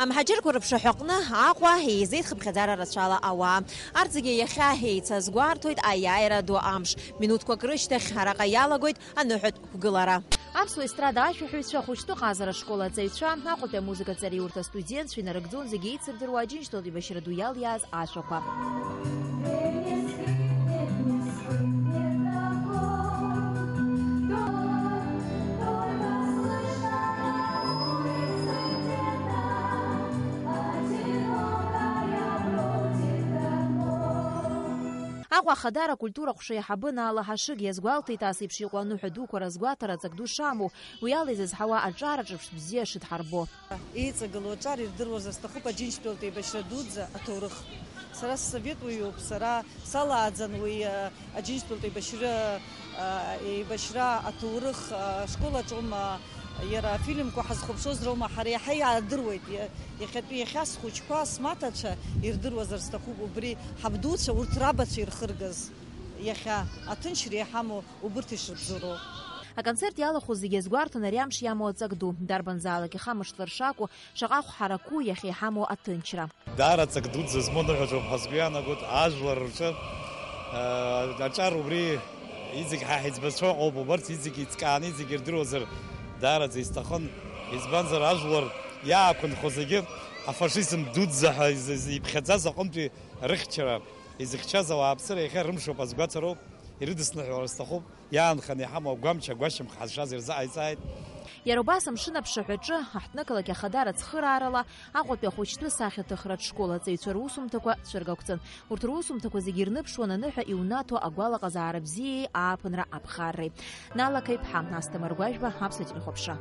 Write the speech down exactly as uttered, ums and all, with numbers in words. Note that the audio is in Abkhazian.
Амҳаџьырқәа рыԥшаҳәаҟны Аҟәа еизеит хыԥхьаӡара рацәала ауаа. Арҭ зегьы иахьа еицазгәарҭоит аиааира ду амш. Минуҭқәак рышьҭахь араҟа иалагоит аныҳәатә қәгылара. Аԥсуа естрада ашәаҳәаҩцәа, ахәыҷтәы ҟазара ашкол аҵаҩцәа, Аҟәатәи амузыкатә ҵареи урҭ астудентцәа инарыгӡон зегьы еицырдыруа Аџьынџьтәылатә еибашьра ду иалиааз ашәақәа. Аҟәа Ахадара акультура ҟәша аиҳабы Наала Ҳашыг иазгәалҭеит, ас еиԥш иҟоу аныҳәа дуқәа разгәаҭара ҵак ду шамоу, уи ала изызҳауа аҿар аҿырԥш бзиа шыдҳарбо. Еиҵагылоу аҿар ирдыруазар сҭахуп Аџьынџьтәылатә еибашьра дуӡӡа аҭоурых. Сара ссовет уаҩуп, сара салааӡан уи, а, Аџьынџьтәылатә еибашьра, а, еибашьра аҭоурых, а, ашкол аҿоума, иара афильмқәа ҳазхәаԥшуаз роума, ҳара иаҳа иаадыруеит, иа-, иахьатәи иахьа схәыҷқәа, смаҭацәа ирдыруазар сҭахуп убри ҳабдуцәа урҭ рабацәа ирхыргаз, иахьа аҭынчра иҳамоу убырҭ ишырбзоуроу. Аконцерт иалахәыз зегьы азгәарҭон ари амш иамоу аҵак ду, дарбанзаалак ихамышҭлар шакәу, шаҟа хә ҳарақәу иахьа иҳамоу аҭынчра. Даара ҵак дуӡӡа змоу ныҳәаҿоуп ҳәа сгәы иаанагоит, ажәлар рҿы, аа, аҿар убри иҵегь ҳа ҳиӡбацәа ыҟоуп, убарҭ иҵегь еиҵкааны иҵегь ирдыруазар даараӡа исҭахын, избанзар ажәлар иаақәынхо зегьы афашизм дуӡӡа ҳәа изы-, изы-, иԥхьаӡаз аҟынтәи рыхьчара, изыхьчаз ауааԥсыра иахьа рымшоуп азгәаҭароуп, ирыдысныҳәалар сҭахуп. Иаанханы иҳамоу агәамч, агәашьамх ҳазшаз ирзыҟаиҵааит. Иара убас амшын аԥшаҳәаҿы аҳҭнықалақь ахадара цхыраарала Аҟәатәи ахәыҷтәы сахьаҭыхратә школ аҵаҩцәа русумҭақәа цәыргақәҵан. Урҭ русумҭақәа зегьы ирныԥшуан аныҳәа иунаҭо агәалаҟазаара бзиеи ааԥынра аԥхарреи. Нала Қаиԥҳа, Асҭамыр Гәажәба, Аԥсуа телехәаԥшра.